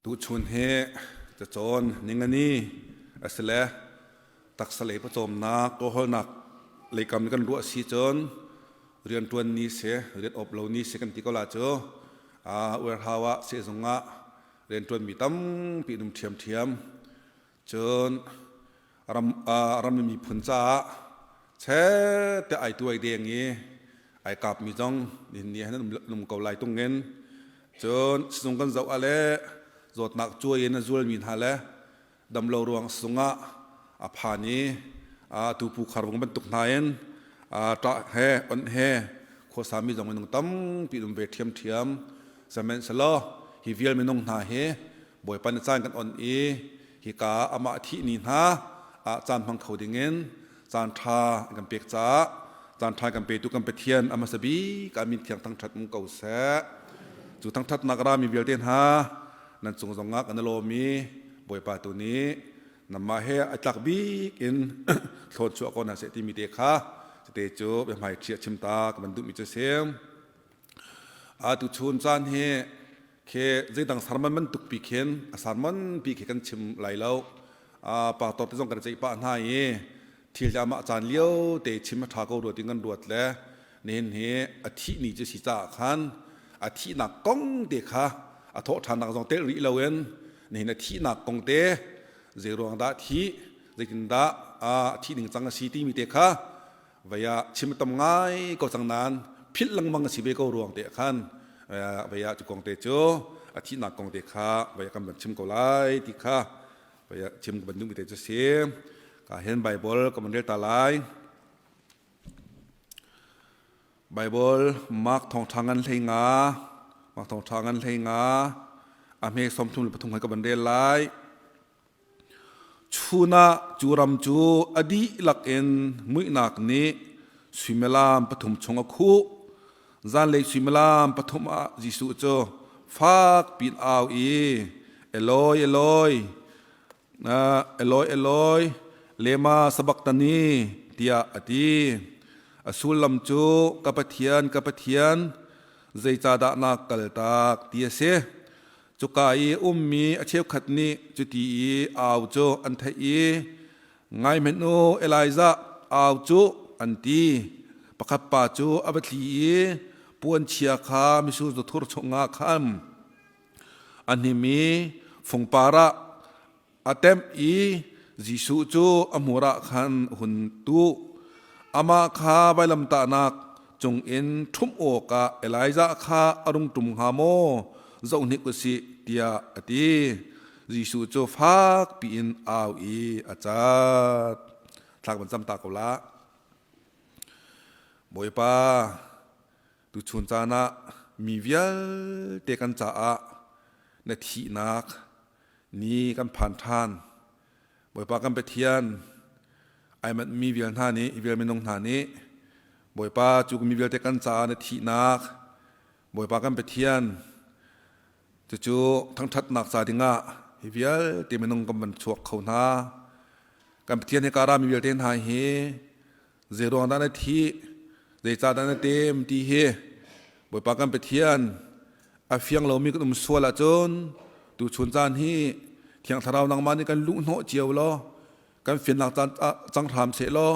Tuchun hi cacawn ningani a si le taksa lei pawcawmnak tawhawlnak leikam kan ruah si cun rianṭuan ni si rian awp lo ni si kan ti ko la cu warehouse ah sehzung ah rianṭuanmi tampi an um ṭhiamṭhiam. Cun ram miphun caah chete ai tuai deng i ai kapmi zong nihin ni ah an um ko lai tungin cun sizung kan zoh ah le zawtnak cuai in a zualmi hna le damlo ruang sizung ah a phan i tupu kharvung bantuk hna in ṭah he onh he khuasami zong minung tampi um ve ṭhiamṭhiam. Sihmanhsehlaw hi vial minung hna hi Bawipa nih caan kan on i hika amah thih ni hna ah caan hmang kho dingin caan ṭha kan pek caah caan ṭha kan petu kan Pathian a hmasa bik ah min thiang thangṭhat um ko seh. Cu thangṭhatnak rami vialte hna nan cung zongah kan i lawm i Bawipa tu nih nanmah he a tlak bik in thlawn chuah ko hna seh timi te kha cite cu biahmai ṭhi a chim ta ka van duhmi cu a si. Atu chun caan hi khi zeidang sermon bantuk pi khin a sermon pi khi kan chim lai lo. Pastor te zong kan ceih pah hna i thil hi amah caan lio te chim a ṭha ko rua ti kan ruat le nihin hi a thih ni cu si caah khan a thihnak kong te kha a thawh ṭhannak zong telh rih loin nihin a thihnak kong te zei ruang dah thih zeitindah a thih ning cang a si timi te kha Vei ah chim tam ngai ko cang nain philh lengmang a si ve ko ruang te khan vei ah cu kong te cu a thihnak kong te kha vei ah kan van chim ko lai ti kha vei ah chim kan duhmi te cu si. Ka hen Bible ka van rel ta lai. Bible Mark thawngṭha ngan hlei nga Mark thawngṭha ngan hlei nga a hme 33 hai ka van rel lai. Chun ah cu ram cu a dihlak in muihnak nih suimilam pathum chung a khuh. Zanlei suimilam pathum ah Jesuh cu fak piin au i, Eloi, Eloi, Eloi, Eloi, lema sabachthani, tiah a ti. A sullam cu, Ka Pathian, ka Pathian, zeicahdah na kaltak, ti a si. Cuka i a ummi a cheukhat nih cuti i au cu an theih i, Ngai hmanh u, Elijah au cu, an ti. Pakhat pa cu a va tli i puanchia kha mitsur thur chungah khan a hnim i fungpar ah a temh i Jesuh cu a hmur ah khan a hun tuh. Amah kha vailamtahnak cungin ṭhumh awkah Elijah kha a rung ṭum hnga maw zoh hnik u sih tiah a ti. Jesuh cu fak piin au i a cat. Thlak van cam ta ko la. Bawipa, tuchun caan ah mi vialte kan caah na thihnak ni kan phan ṭhan. Bawipa kan Pathian, ai manhmi vial hna nih, hi vial minung hna nih, Bawipa cu mi vialte kan caah na thihnak, Bawipa kan Pathian, cucu thangṭhatnak ca dingah hi vialte minung kan van chuak kho hna. Kan Pathian hi kara mi vialte hna hi zei ruang dah na thih, zeicah dah na tem ti hi Bawipa kan Pathian a fiang lomi kan um sual ahcun tuchun caan hi Thiang Thlarau nangmah nih kan luhhnawh cio law kan fiannak caan cang hram seh law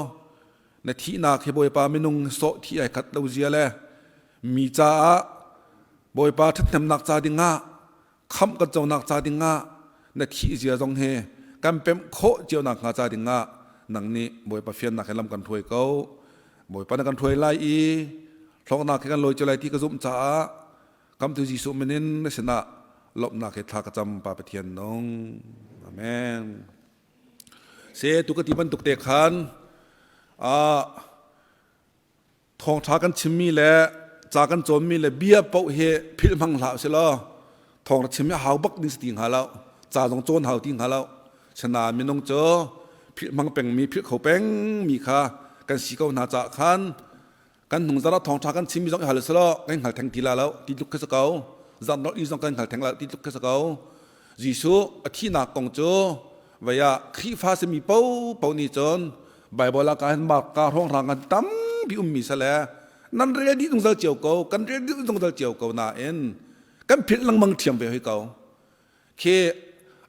na thihnak hi Bawipa minung sawh thi ai khat lo zia le mi caah Bawipa ṭhathnemnak ca dingah khamh kan conak ca dingah na thih zia zong hi kan pemh khawh cio nak hnga ca dingah nang nih Bawipa fiannak he lam kan hruai ko. Bawipa na kan hruai lai i hlawknak he kan lawi cio lai ti ka zumh caah kamtu Jesuh min in na sinah lawmhnak he thla ka cam Pa Pathian nung. Amen. Se tu ka ti bantuk te khan thawngṭha kan chimmi le ca kan cawnmi le bia paoh hi philh hmang hlah usih law thawng ra chim hi hau bak ding si ti hnga lo, ca zong cawn hau ti hnga lo. Sinain minung cu philh hmang pengmi, philh kho pengmi kha kan si ko hna caah khan kan hnung zarh ah thawngṭha kan chimmi zong i hal usih law kan hngal theng ti la lo ti tluk khi si ko. Zarh nolh i zong kan hngal theng la ti tluk khi si ko. Jesuh a thihnak kong cu vei ah Khrihfa simi paohpaoh nih cun Baibal ah ka hin Marka hrawnghrang kan tampi ummi sale nan rel dih zungzal cio ko, kan rel dih zungzal cio ko nain kan philh lengmang ṭhiam ve hoi ko. Khi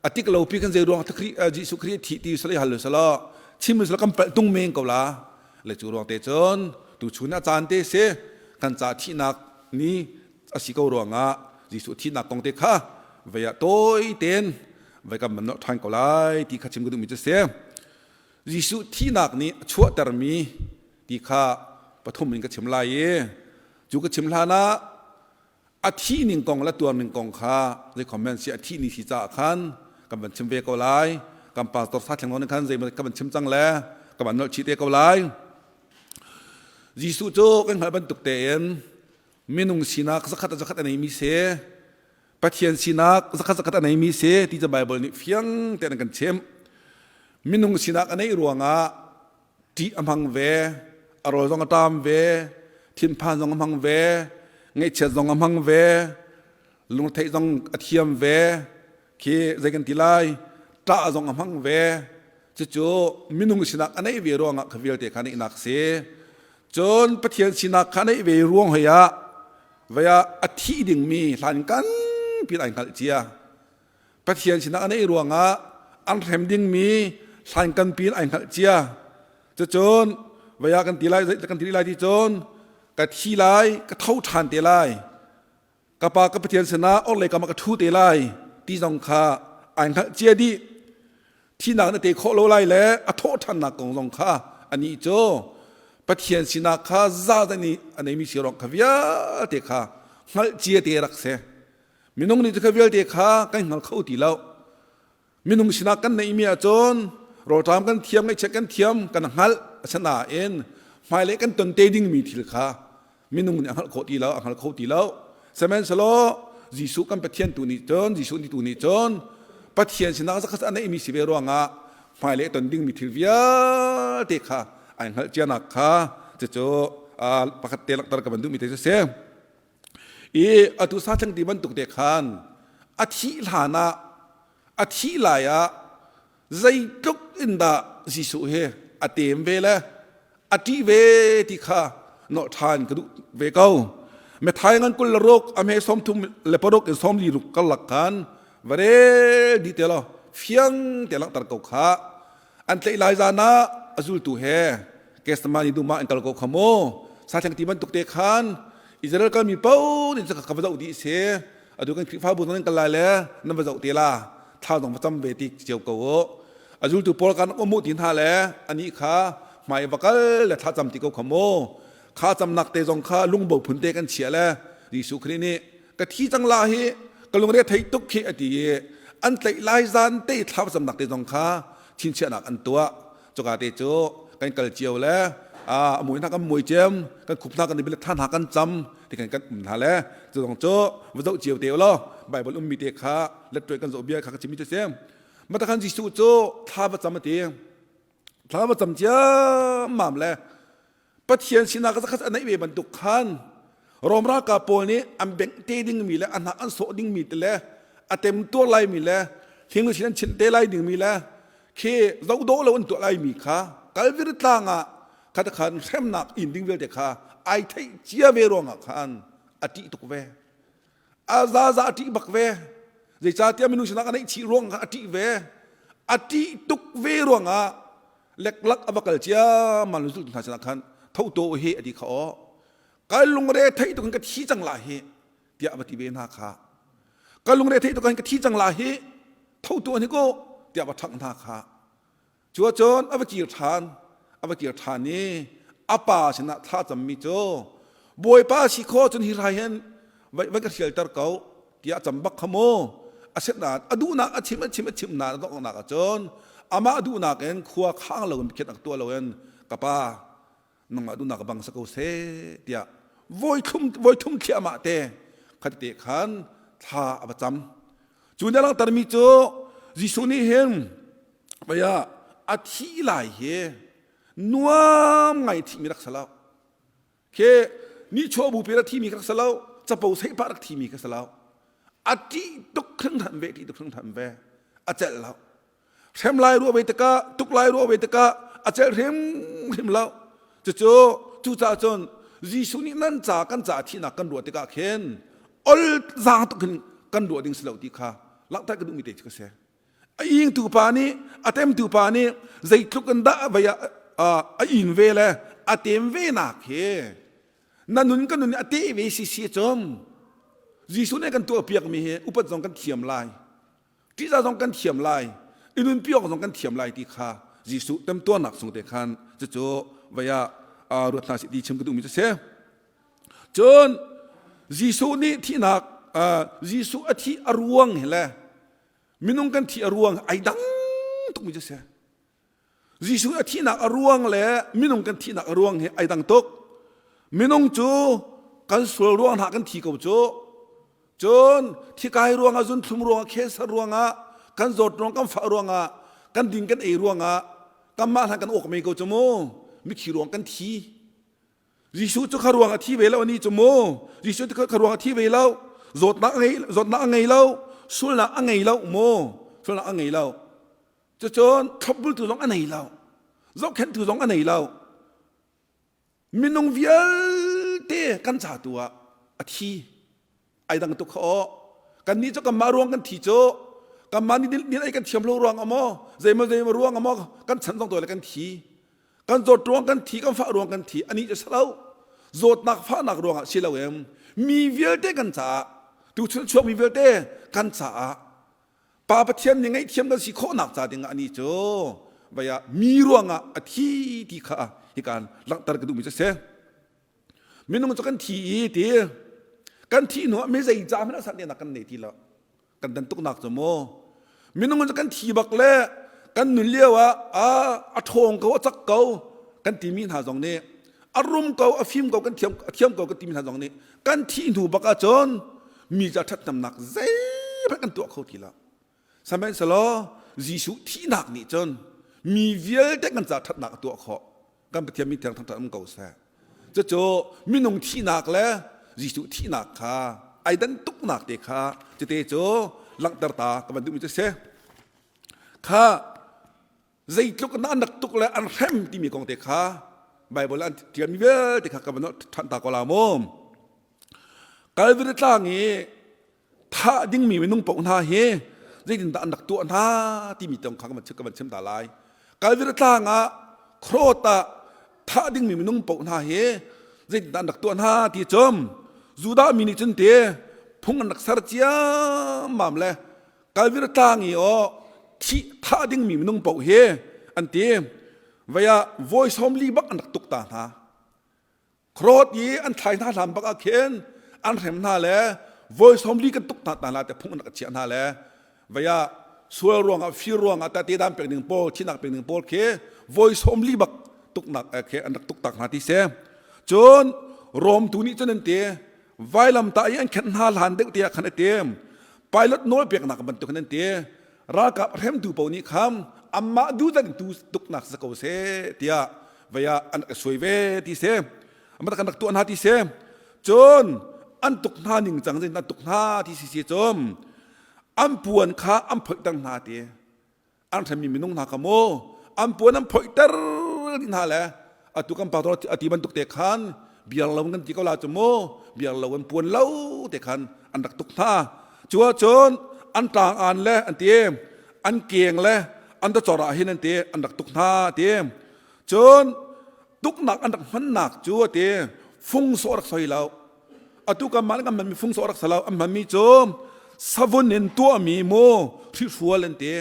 a tik lo pi kan zei ruang Jesuh Khrih thi ti sala hal sala chim sala kan palh tung men ko la. Le cu ruang te cun tu chun a caan te si kan ca thihnak ni a si ko ruangah Jesuh thihnak kong te kha vei ah tawi ten vai kan man ṭhan ko lai ti kha chim ka duhmi cu si. Jesuh thihnak nih a chuahtermi ti kha pathum in ka chim lai i cu ka chim hlan ah a thih ning kong le tuar ning kong kha zei comment si a thih ni si caah khan kan van chim ve ko lai. Kan pastor sa thleng nawn khan zei ka van chim cang le ka van nolh chih te ko lai. Jesuh cu kan hngalh bantuk tein minung sinak zakhat zakhat a neimi si Pathian sinak zakhat zakhat a neimi si ti cu Bible nih fiang tein an kan chimh. Minung sinak a neih ruangah ṭih a hmang ve, a rawl zong a ṭam ve, thinphan zong a hmang ve, ngaihchiat zong a hmang ve, lungtheih zong a thiam ve, khi zei kan ti lai, ṭah zong a hmang ve. Cucu minung sinak a neih ve ruangah kha vialte kha neihnak a si. Cun Pathian sinak kha neih ve ruang hoi ah vei ah a thi dingmi hlan kan pin ai hngalh cia. Pathian sinak a neih ruangah an hrem dingmi hlan kan pin ai hngalh cia. Cucun vei ah kan ti lai kan ti lai ti cun ka thi lai ka tho ṭhan te lai ka pa ka Pathian sinah orhlei kam ah ka ṭhu te lai ti zong kha ai hngalh cia dih. Thihnak na te khawh lo lai le a thawh ṭhannak kong zong kha anih cu Pathian sinak kha za nih a neimi si rong kha vialte kha hngalh cia te rak si. Minung nih cu kha vialte kha kan hngal kho ti lo. Minung sinak kan neihmi ahcun rawlṭam kan thiam, ngaihchiat kan thiam, kan hngalh asinain hmailei kan ton te dingmi thil kha minung nih a hngalh khawh ti lo, a hngal kho ti lo. Sihmanhsehlaw Jesuh kan Pathian tu nih cun, Jesuh nih tu nih cun Pathian sinah zakhat a neihmi si ve ruangah hmailei ton dingmi thil vialte kha ai hngalh cianak kha cucu pakhat te langhter ka van duhmi te cu si. I atu sa thleng ti bantuk te khan a thih hlan ah a thih lai ah zeitluk in dah Jesuh hi a tem ve le a ṭih ve ti kha nawh ṭhan ka duh ve ko. Methai ngan 26 a hme 36 in 46 karlak khan va rel dih te law fiang te langhter ko kha. An tlaih lai zan ah a zultu he Gethsemane dum ah an kal ko kha mu. Sathleng ti bantuk te khan Israel kalmi paoh nih ka va zoh dih si. Atu kan Khrihfabu zong nan kal lai le nan va zoh te la. Thla zong va cam ve ti cio ko u. A zultu pawl kan um ti hna le anih kha hmai va kal le thla cam ti ko kha mu. Kha camnak te zong kha lungbo phun te kan chia le Jesuh Khrih nih ka thi cang la hi ka lungre thei tuk khi a ti i an tlaih lai zan te thla camnak te zong kha chinchiahnak an tuah. Cuka te cu kan kal cio le a mui hna kan mui cem kan khup hna kan i thla hna kan cam ti kan kan um hna le cu zong cu va zoh cio te law Bible ummi te kha let kan zoh bia kha ka chimmi cu si mata khan Jesuh cu thla va cam a ti thla va cam ciammam le Pathian sinah ka zakhat a neih ve bantuk khan Rom ralkap pawl nih an bengh te dingmi le a hnak an sawh dingmi te le a tem tuar laimi le hling sin an chinh te lai dingmi le khi zohdawh lo an tuah laimi kha Kalvary tlang ah kha khan hremnak in ding vialte kha ai theih cia ve ruangah khan a ṭih tuk ve a zaza a ṭih bak ve zeicahtiah minung sinak a neih chih ruang kha a ṭih ve a ṭih tuk ve ruangah leklak a va kal ciammam zultu hna sinah khan tho to hi a ti kha aw ka lungre theih tuk in ka thi cang la hi tiah va ti ve hna kha ka lungre theih tuk in ka thi cang la hi tho tu ani ko tiah va ṭhangh hna kha cu cun a va kir ṭhan a va kir ṭhan i a pa sinah thla cammi cu Bawipa si kho cun hi rai hin vai ka hrialter ko tiah cam bak kha mu a set nain a duhnak a chim a chim a chim na donghnak ahcun amah duhnak in khua khang lo in biakhiat ak tuah lo in ka pa nangmah duhnak bang sa ko seh tiah voi thum voi thum thliahmah te khat te khan thla a va cam cu nih a langhtermi cu Jesuh nih hin vaya a thi lai hi nuam ngai thimi rak si lo Khi nihchuah bupi rak thimi ka rak si lo, capo seihpah rak thimi ka si lo. A ṭih tuk hringhran ve, ṭih tuk hringhran ve. A celh lo. Hrem lai ruah ve tikah, tuk lai ruah ve tikah a celh hrimhrim lo. Cucu cucaah cun Jesuh nih nan ca kan ca thihnak kan ruah tikah khin ol zaang tuk hin kan ruah ding si lo ti kha. Langhter ka duhmi te cu ka si. A ingtu pa nih a temtu pa nih zeitluk in dah vei a in ve le a tem ve nak hi na nun ka nun a te ve si si cum Jesuh nih kan tuah piak mi hi upat zong kan thiam lai ṭihzah zong kan thiam lai i nunpi awk zong kan thiam lai ti kha Jesuh temtuarnak chung te khan cucu vei ah ruat hna sih ti chim ka duhmi cu si. Cun Jesuh nih thihnak Jesuh a thih a ruang hi le minung kan thih a ruang ai dang tukmi cu si. Jesuh a thihnak a ruang le minung kan thihnak a ruang hi ai dang tuk. Minung cu kan sual ruang hna kan thi ko cu. Cun thikai ruangah zunthlum ruangah cancer ruangah kan zawt ruang kan fah ruangah kan ding kan ei ruangah kanmah hna kan awk mei ko cu mu mithi ruang kan thi. Jesuh cu kha ruang a thi ve lo ani cu mu. Jesuh cu kha ruang a thi ve lo. Zawtnak a ngei zawtnak a ngei lo. Sulnak a ngei lo mu. Sulnak a ngei lo. Cucun thlopbultu zong a nei lo. Zohkhenhtu zong a nei lo. Minung vialte kan ca tu ah a thi. Ai dang tuk kha aw. Kannih cu kanmah ruang kan thi cu. Kanmah nih dil ei kan thiam lo ruang ah maw zeimaw zeimaw ruang ah maw kan chan zong to le kan thi. Kan zawt ruang kan thi, kan fah ruang kan thi. Anih cu si lo. Zawtnak fahnak ruang ah si lo em. Mi vialte kan caah tuchun chuak mi vialte kan caah Pa Pathian nih ngaihthiam kan si khawhnak ca dingah anih cu vai ah mi ruangah a thi ti kha hikan langhter ka duhmi cu si. Minung cu kan thi i ti kan thih hnu ah mi zei ca hmanh ah nak kan nei ti lo. Kan dan tuknak cu mu. Minung cu kan thi bak le kan nun lio ah a ṭhawng ko a cak ko kan timi hna zong nih a rum ko a fim ko kan thiam a thiam ko kan timi hna zong nih kan thih hnu bak ahcun mi ca ṭhathnemnak zeihmanh kan tuah kho ti lo. Sihmanhsehlaw Jesuh thihnak nih cun mi vialte kan ca ṭhatnak a tuah khawh. Kan Pathian min thiang thangṭhat um ko seh. Cucu minung thihnak le Jesuh thihnak kha ai dan tuknak te kha cute cu langhter ta ka van duhmi cu si. Kha zeitluk in an rak tuk le an hrem timi kong te kha Bible an ṭialmi vialte kha ka van ṭhan ta ko la mu. Calvary tlang i thah dingmi minung paoh hna hi zeitindah an rak tuah hna timi tong kha ka van chim ta lai. Calvary tlang ah Croat ah thah dingmi minung paoh hna hi zeitindah an rak tuah hna ti cum Judah mi nih cun te phung an rak ser ciammam le Calvary tlang i aw thih thah dingmi minung paoh hi an ti vei ah voi 40 bak an rak tuk ta hna. Khuarawt i an thlai hna hlan bak ah khin an hrem hna le voi 40 kan tuk hna hna la te phung an rak chiah hna le vei ah sual ruangah fir ruangah ta te dan pek ding pawl thinak pek ding pawl khi voi 40 bak tuknak khi an rak tuk tak hna ti si. Cun Rom tu nih cun an ti vailamtah i an khenh hna hlan deuh tiah khan a ti pilot nawl peknak bantuk in an ti ralkap hremtu paoh nih kham amah duhdan tu tuknak si ko seh tiah vei ah an rak suai ve ti si amah kan rak tuah hna ti si cun an tuk hna ning cang an tuk hna ti si si cum an puan kha an phoihter hna ti an hremmi minung hna kha mu an puan an phoihter dih hna le atu kan pastor ati bantuk te khan biar lo kan ti ko la cu mu biar lo an puan lo te khan an rak tuk hna cu ahcun an tlang an le an ti an keng le an ta ah hin an ti an rak tuk hna ti cun tuknak an rak hmannak cu ati fung sawh rak soi lo atu kan mah kan hmanmi fung sawh rak salo an hmanmi cu savun in tuahmi mu hrihrual an ti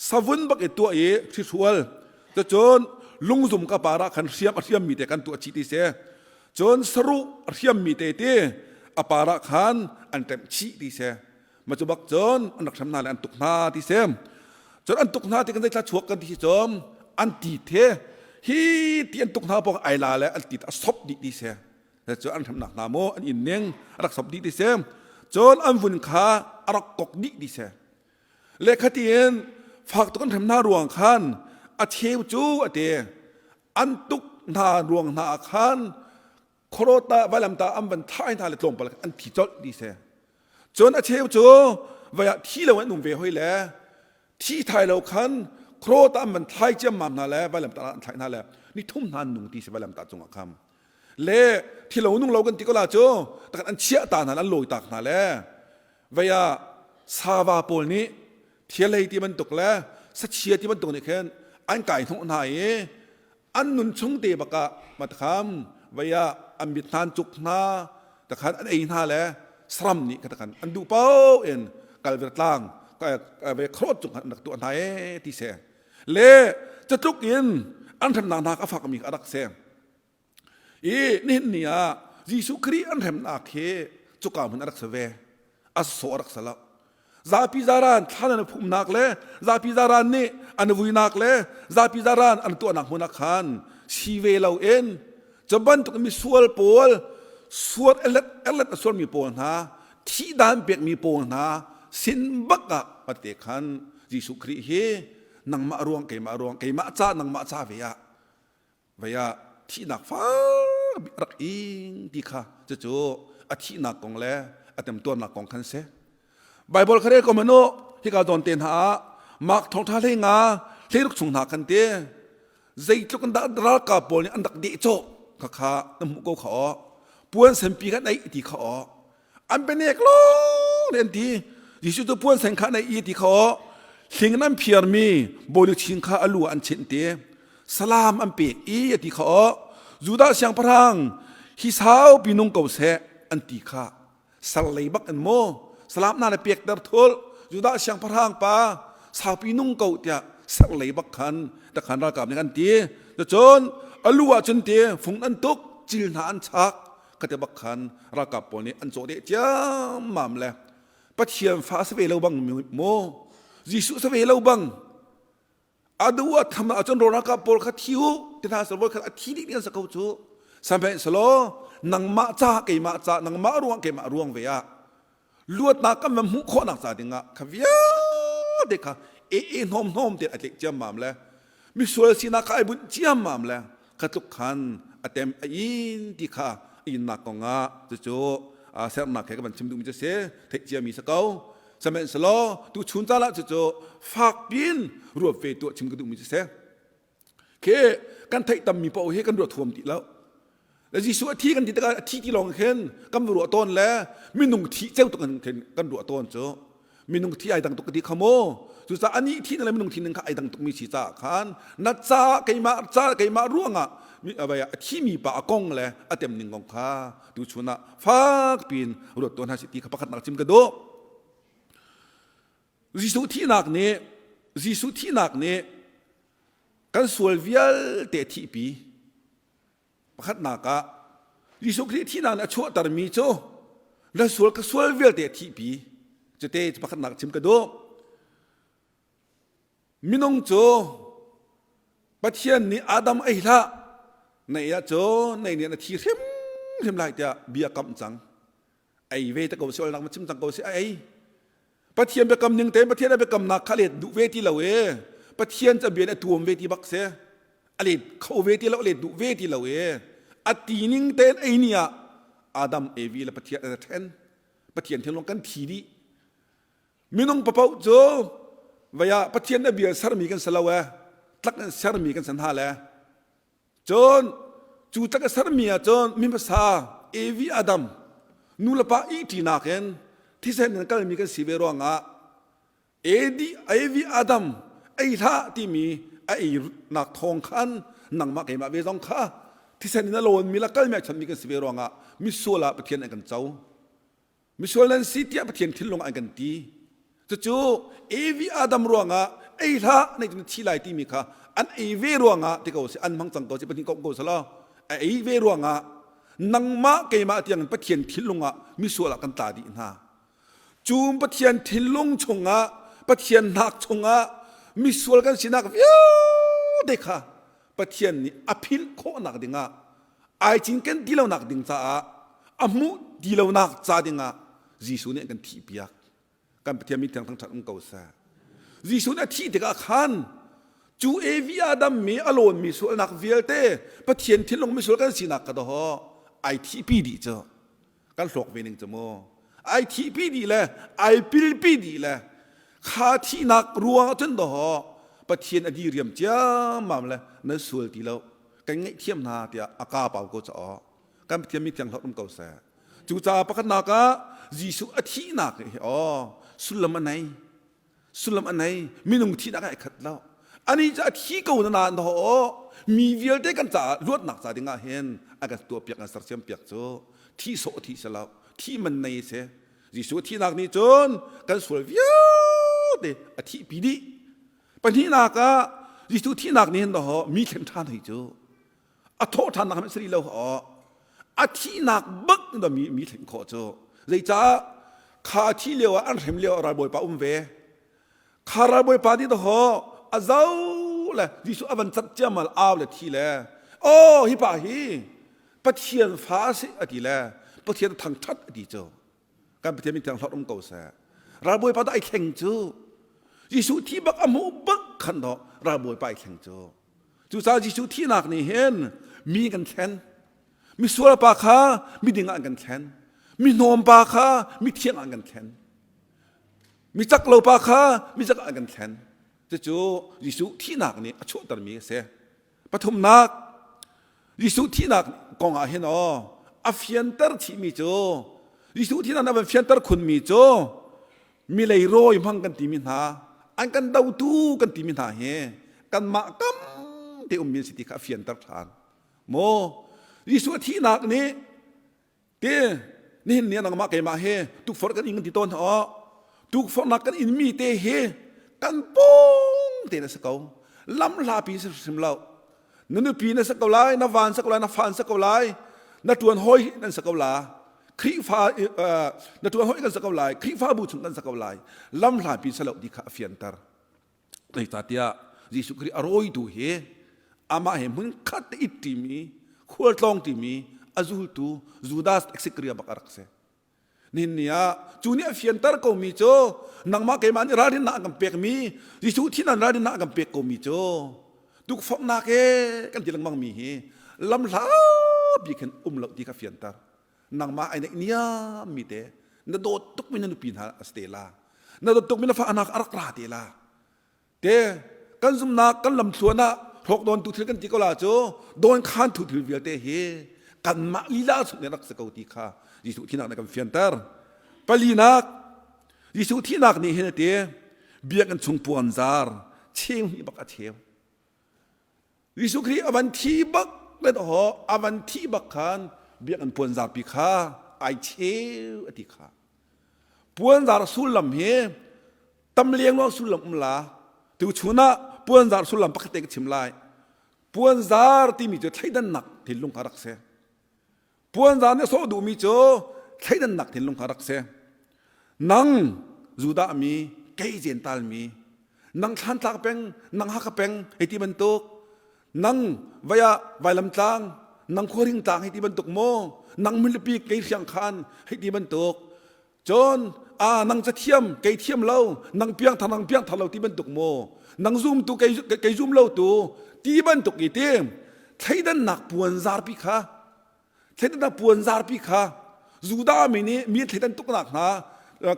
savun bak i tuah i hrihrual cun lungzum ka par ah khan hriam a hriammi te kan tuah chih ti si cun saruh a hriammi te ti a par ah khan an ṭemh chih ti si ma cu bak cun an rak hrem hna le an tuk hna ti si cun an tuk hna ti kan zeithla chuak kan ti hi cun an ti the hi ti an tuk hna pawng ai la le an ti a sop dih ti si cu an hremnak hna maw an inn ning a rak sop dih ti si cun an vun kha a rak kok dih ti si le khatiin fak tuk an hrem hna ruang khan a cheu cu a ti an tuk hna ruang hna ah khan khuarawt ah vailamtah an van thai hna le tlawmpal an thi colh ti si cun a cheu cu vai ah thi lo an um ve hoi le thi thai lo khan khuarawt ah an van thlai ciammam hna le vailamtah an thlai hna le ni thum hna an nung ti si vailamtah cungah kham le thilo nung lo kan ti ko la cu takan an chiah ta hna an lawi tak hna le vei ah. sava pawl nih thialei ti bantuk le sachia ti bantuk nih khin an kai hnawh hna i an nun chung te bak ah matkham vei ah an mit hna an cuk hna takhan an ei hna le saram nih kha an duh paoh in kalver tlang ve khrot cung an rak tuah hna e ti se le catluk in an hremnak hna a fak mi a rak se I nihin ni ah Jesuh Khrih an hremnak hi cuka hmun a rak si ve. A sawh a rak si lo. Zapi zaran thlan an phumnak le zapi zaran nih an vuinak le zapi zaran an tuahnak hmun ah khan si ve lo in cu bantuk misual pawl suat erlet erlet a sualmi pawl hna thihdan pekmi pawl hna sin bak ah pate khan Jesuh Khrih hi nangmah ruang keimah ruang keimah ca nangmah ca ve ah vei ah thihnak fak rak ing ti kha cucu a thihnak kong le a temtuarnak kong khan si. Bible kha rel ko hmanh u hika zawn te hna ah Mark thawngṭha hlei nga hleiruk chung hna khan ti zeitluk in dah ralkap pawl nih an rak dehcawh kha kha na hmuh ko kha aw puan senpi kan eih ti kha aw an penek lawng an ti Jesuh cu puan sen kha an ei ti kha aw hling in an phiarmi bawiluchin kha a lu ah an chinh ti salam an pek i a ti kha aw Judah siangpahrang hi saupi nung ko seh an ti kha sal lei bak in maw salam na le pekter thul Judah siangpahrang pa saupi nung ko tiah ser lei bak khan takhan ralkap nih an ti cun a lu ah cun ti fung an tuk cil hna an chak khate bak khan ralkap pawl nih an cawh deh ciammam le Pathian fa si ve lo bang maw Jesuh si ve lo bang a duh a tham ahcun ralkap pawl kha thi u ti hna selaw kha a thi dih ding an si ko cu sihmanhsehlaw nangmah ca keimah ca nangmah ruang keimah ruang ve ah luatnak kan van hmuh khawhnak ca dingah kha vialte kha e e hnawm hnawm te a tlik ciammam le misual sinak kha ai bunh ciammam le kha tluk khan a tem a in ti kha a innak kongah cucu sernak he ka van chim duhmi cu si theih ciami si ko sihmanhsehlaw tu chun caan ah cucu fak piin ruat ve tuah chim ka duhmi cu si Khi kan theih tammi paoh hi kan ruat huam ti lo. Le Jesuh a thi kan ti tikah a thi ti lawng khin kan va ruah tawn le minung thi ceu tuk khin kan ruah tawn cu. Minung thi ai dang tuk ka ti kha mu. Cucaah anih thi le minung thi ning kha ai dang tukmi si caah khan na ca keimah ca keimah ruangah a thimi pa a kong le a tem ning kong kha tu chun ah fak piin ruat tuan hna si ti kha pakhatnak chim ka duh. Jesuh thihnak nih Jesuh thihnak nih kan sual vialte thihpi. Pakhatnak ah Jesuh Khrih thihnak nih a chuahtermi cu na sual ka sual vialte thihpi. Cute pakhatnak chim ka duh. Minung cu Pathian nih Adam ei hlah na ei ahcun na ei nih na thi hrimhrim lai tiah bia kamh cang. Ei ve te ko si olnak ma chim cang ko si a ei. Pathian biakam ning tein Pathian a biakamnak kha let duh ve ti lo e. Pathian cu a bia a tuam ve ti bak si. A let kho ve ti lo, a let duh ve ti lo e. A ti ning tein ei ni ah Adam, Evi le Pathian an ṭhen. Pathian thinlung kan thi dih. Minung papoh cu vei ah Pathian a bia sermi kan si lo e. Tlak in sermi kan si hna le. Cun cu tlak a sermi ah cun mi hmasa Evi Adam nu le pa ihṭinak in thisen in kalmi kan si ve ruangah Edi Evi Adam ei hlah timi a einak thawng khan nangmah keimah ve zong kha thisen in a lawnmi le kalmi a chanmi kan si ve ruangah misual ah Pathian an kan co. Misual nan si tiah Pathian thinlung an kan ti. Cucu Evi Adam ruangah ei hlah nei cun thi lai timi kha an ei ve ruangah ti ko si an hmang cang ko si Pathian ko selaw a ei ve ruangah nangmah keimah tiang Pathian thinlung ah misual ah kan tla dih hna. Cu Pathian thinlung chungah Pathian hnak chungah misual kan sinak vialte kha Pathian nih a philh khawhnak dingah ai cinken ti lonak ding caah a hmuh ti lonak ca dingah Jesuh nih an kan thihpiak. Kan Pathian min thiang thangṭhat um ko seh. Jesuh nih a thih tikah khan cu Evi Adam mi a lawnmi sualnak vialte Pathian thinlung misual kan sinak ka doho ai thihpi dih cu kan hlawk ve ning cu mu ai thihpi dih le ai pilpi dih le kha thihnak ruang cun doho Pathian a diriam ciammam le nan sual ti lo kan ngaihthiam hna tiah a ka pau ko caw kan Pathian mi thiang hlawt um ko seh cucaah pakhatnak ah Jesuh a thihnak hi aw. Sullam a nei. Sullam a nei. Minung thihnak ai khat lo. Ani cu a thi ko na na ho mi vialte kan caah luatnak ca ding ah hin a kan tuah piak an sersiam piak cu thi sawh thi si lo thi man nei si Jesuh thihnak nih cun kan sual vialte a thihpi dih Pahnihnak ah Jesuh thihnak nih hin daw mi thlen ṭhan hei cu a thawh ṭhannak hmanh si rih lo aw a thihnak bak in mi mi thlen khawh cu zeicah kha a thih lio ah an hrem lio ah ralbawipa um ve kha ralbawipa nih daw a zo le Jesuh a van cat ciamal au le thi le oh hi pa hi Pathian fa a si a ti le Pathian thangṭhat a ti cu Kan Pathian min thiang hlorh um ko seh. Ralbawipa dah ai thleng cu. Jesuh thi bak a hmuh bak khan dawh ralbawipa ai thleng cu. Cucaah Jesuh thihnak nih hin mi kan thlen. Misual pa kha miding ah an kan thlen. Mi hnawm pa kha mithiang ah an kan thlen. Mi cak lo pa kha mi cak ah an kan thlen. Cucu Jesuh thihnak nih a chuahtermi a si. Pathumnak, Jesuh thihnak kong ah hin aw a fianter chihmi cu Jesuh thihnak a van fianter khunmi cu mi leirawi hmang kan timi hna an kan dotu kan timi hna hi kanmah kam te ummi an si ti kha a fianter ṭhan. Maw Jesuh a thihnak nih Ti nihin ni nangmah keimah hi tukforh kan ing kan ti tawn aw tukforhnak kan in mi te hi kan pawng te na si ko lam hlapi si hrim lo na nupi na si ko lai na van si ko lai na fa si ko lai na tuan hoi nan si ko la Khrihfa na tuan hoi kan si ko lai Khrihfabu chung kan si ko lai lam hlapi si lo ti kha a fianter Zeicahtiah Jesuh Khrih a rawitu hi amah he hmunkhat te it ṭimi khualtlawng ṭimi a zultu Judas Iscariot bak a rak si. Nihin ni ah cu nih a fianter komi cu nangmah keimah nih ralrinnak an kan pekmi Jesuh thinan ralrinnak an kan pek komi cu tukforhnak he kan ti lengmang mi hi lamhla bik hin um lo ti kha fianter. Nangmah ai neih niam mi te na dawt tukmi na nupi hna a si te la na dawt tukmi na fa anak a rak ra te la te kan zumnak kan lamthluan ah hrawk dawn tu thil kan ti ko la cu dawn khan thu thil vialte hi kanmah lila chung nih rak si ko ti kha Jesuh thinak nih kan fianter palinak Jesuh thihnak nih hin a ti biakinn chung puanzar cheu hnih bak a cheu Jesuh Khrih a van thi bak le ho a van thi bak khan biakinn puanzarpi kha ai cheu a ti kha puanzar sullam hi tam lengluang sullam um la tu chun ah puanzar sullam pakhat te ka chim lai puanzar timi cu thleidannak thinlung kha rak si Puanzar nih a sawh duhmi cu thleidannak thinlung kha rak si. Nang Judah mi, kei Jentail mi, nang Thlantlak peng, nang Hakha peng hei ti bantuk, nang vaya Vailam tlang, nang Khuaring tlang hei ti bantuk maw, nang Milipi kei Hriangkhan hei ti bantuk, cun a nang cathiam kei thiam lo, nang piangthar nang piangthar lo ti bantuk maw, nang zumtu kei kei zum lo tu ti bantuk i ti thleidannak puanzarpi kha thleidannak puanzarpi kha Judah mi nih mi thleidan tuknak hna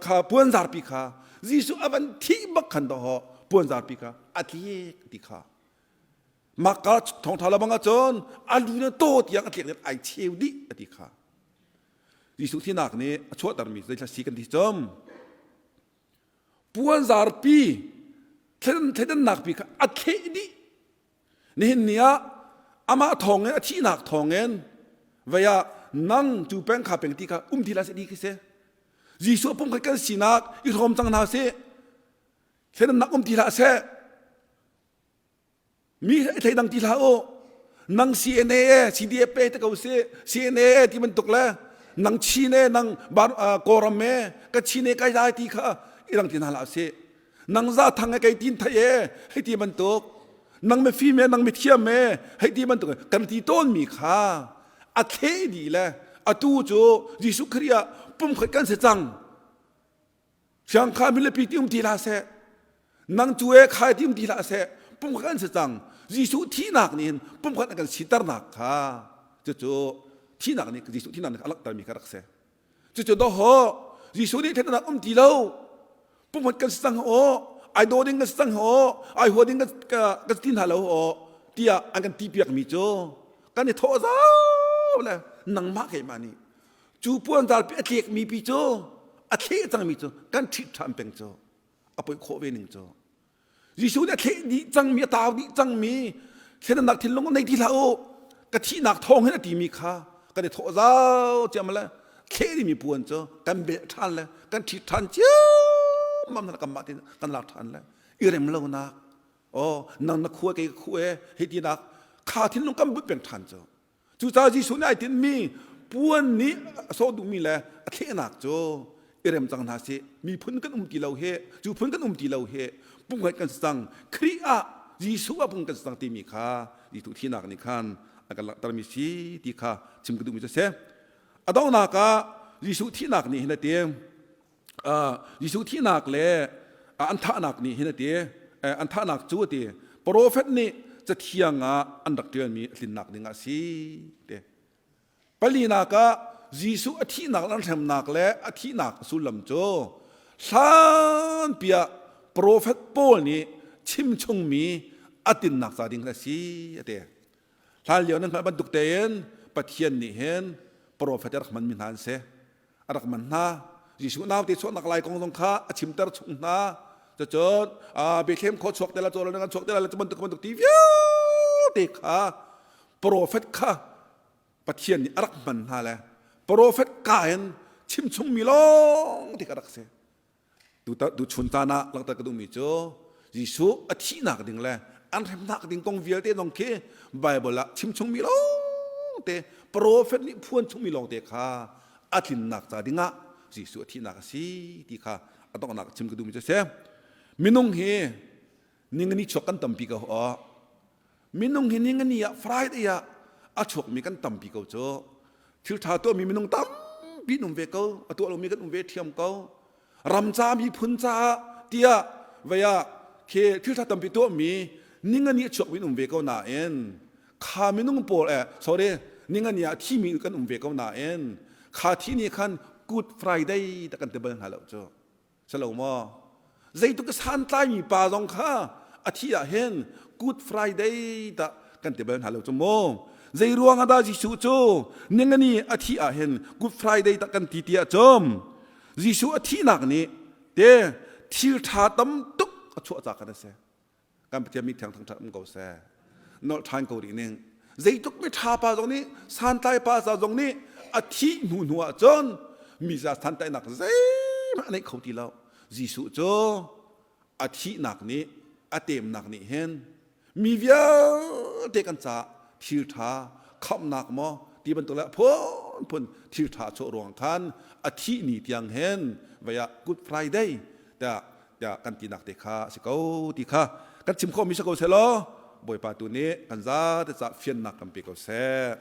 kha puanzarpi kha Jesuh a van thih bak khan dawh puanzarpi kha a tlik ti kha Maka thawngtha lo bang ahcun a lu na taw tiang a tliak in ai cheu dih a ti kha Jesuh thinak nih a chuahtermi zeithla si kan ti cam puanzarpi thleidannak pi kha a thleh dih Nihin ni ah amah thawngin a thihnak thawngin vei ah nang cu peng kha peng ti kha um ti la seh di khi si. Jesuh pumkhat kan sinak i hrawm cang hna sih. Thleidannak um ti hlah seh. Mi thleidang ti hlah u. Nang CNA e CDF pe te ko si CNA e ti bantuk le nang Chin e nang Kawlram e ka Chin e kai lai ti kha i dang ti hna hlah sih. Nang za thang e kei tin thai e hei ti bantuk nang mifim e nang mithiam e hei ti bantuk kan ti tawn mi kha a thleh dih le atu cu Jesuh Khrih ah pumkhat kan si cang siangkha milepi ti um ti hlah seh nang cu e khai ti um ti hlah seh pumkhat kan si cang Jesuh thihnak nih hin pumkhat an kan siternak kha cucu thihnak nih Jesuh thihnak nih a langhtermi kha rak si Cucu dawhawh Jesuh nih thlennak um ti lo. Pumhat kan si cang aw, ai daw ding kan si cang aw, ai hua ding kan ti hna lo aw tiah an kan ti piak mi cu kan i thawh zau le nangmah keimah nih cu puanzar pi a tlek mi pi cu A thleh cangmi cu kan ṭhit ṭhan peng cu. A poi khawh ve ning cu. Jesuh nih a thleh dih cangmi, a tau dih cangmi thlennak thinlung nei ti hlah u. Ka thihnak thawng hin a timi kha kan i thawh zau ciam le thleh dimi puan cu kan belh ṭhan le kan ṭhit ṭhan ciammam hna kanmah tein kan lak ṭhan le i rem lonak oh nang na khua kei ka khu e hei tinak kha thinlung kan but peng ṭhan cu. Cucaah Jesuh nih ai tinhmi puan nih a sawh duhmi le a thlehnak cu i rem cang hna sih. Miphun kan um ti lo hi, cu phun kan um ti lo hi, pumkhat kan si cang. Khrih ah Jesuh ah pum kan si cang timi kha Jesuh thihnak nih khan a kan langhtermi si ti kha chim ka duhmi cu a si. A donghnak ah Jesuh thihnak nih hin a ti. Jesuh thihnak le an thahnak nih hin a ti an thahnak cu a ti profet nih cathiang ah an rak ṭialmi a tlinnak ding ah a si te palinak ah Jesuh a thihnak le an hremnak le a thihnak sullam cu hlanpi ah profet Paul nih chimchungmi a tinnak ca ding a si a ti hlan lio nan hngalh bantuk tein Pathian nih hin profet a rak hmanmi hna an si a rak man hna. Jesuh naute chuahnak lai kong zong kha a chimter chung hna. Cucun Bethlehem khua chuak te la cawl kan chuak te la cu bantuk bantuk ti vialte kha profet kha Pathian nih a rak hman hna le profet ka in chimchungmi lawng ti kha rak si. Tuchun caan ah langhter ka duhmi cu Jesuh a thihnak ding le an hremnak ding kong vialte zong khi Baibal ah chimchungmi lawngte profet nih phuan chungmi lawngte kha a tlinnak ca dingah Jesuh a thihnak a si ti kha a donghnak chim ka duhmi cu a si. Minung hi ningani chuak kan tampi ko aw. Minung hi ningani ah Friday ah a chuakmi kan tampi ko cu. Thil ṭha tuahmi minung tampi um ve ko, a tuah lomi kan um ve ṭhiam ko. Ram ca miphun caah tiah vei ah khi thil ṭha tampi tuahmi ningani a chuakmi um ve ko nain kha minung pawl eh sorry ningani ah thimi kan um ve ko nain kha thi nih khan Good Friday ta kan ti bal hna lo cu. Si lo maw? Zeitluk santlaimi pa zong kha a thih ah hin Good Friday dah kan ti bal hna lo cu mu. Zei ruang ah dah Jesuh cu ningani a thih ah hin Good Friday dah kan ti tiah cum Jesuh a thihnak nih te thil ṭha tam tuk a chuah ca khan a si. Kan Pathian mi thiang thangṭhat um ko seh. Nolh ṭhan ko rih ning. Zeitluk mi ṭha pa zong nih santlai pa ca zong nih a thih hnu hnu ah cun mi za santlaihnak zeihmanh a neih kho ti lo. Jesuh cu a thihnak nih a temnak nih hin mi vialte kan caah thil ṭha khamhnak maw ti bantuk le phunphun thil ṭha chuah ruang khan a thih ni tiang hin vei ah Good Friday tiah tiah kan tinak te kha a si ko ti kha kan chim khawhmi si ko seh law Bawipa tu nih kan zate ca fiannak kan pe ko seh.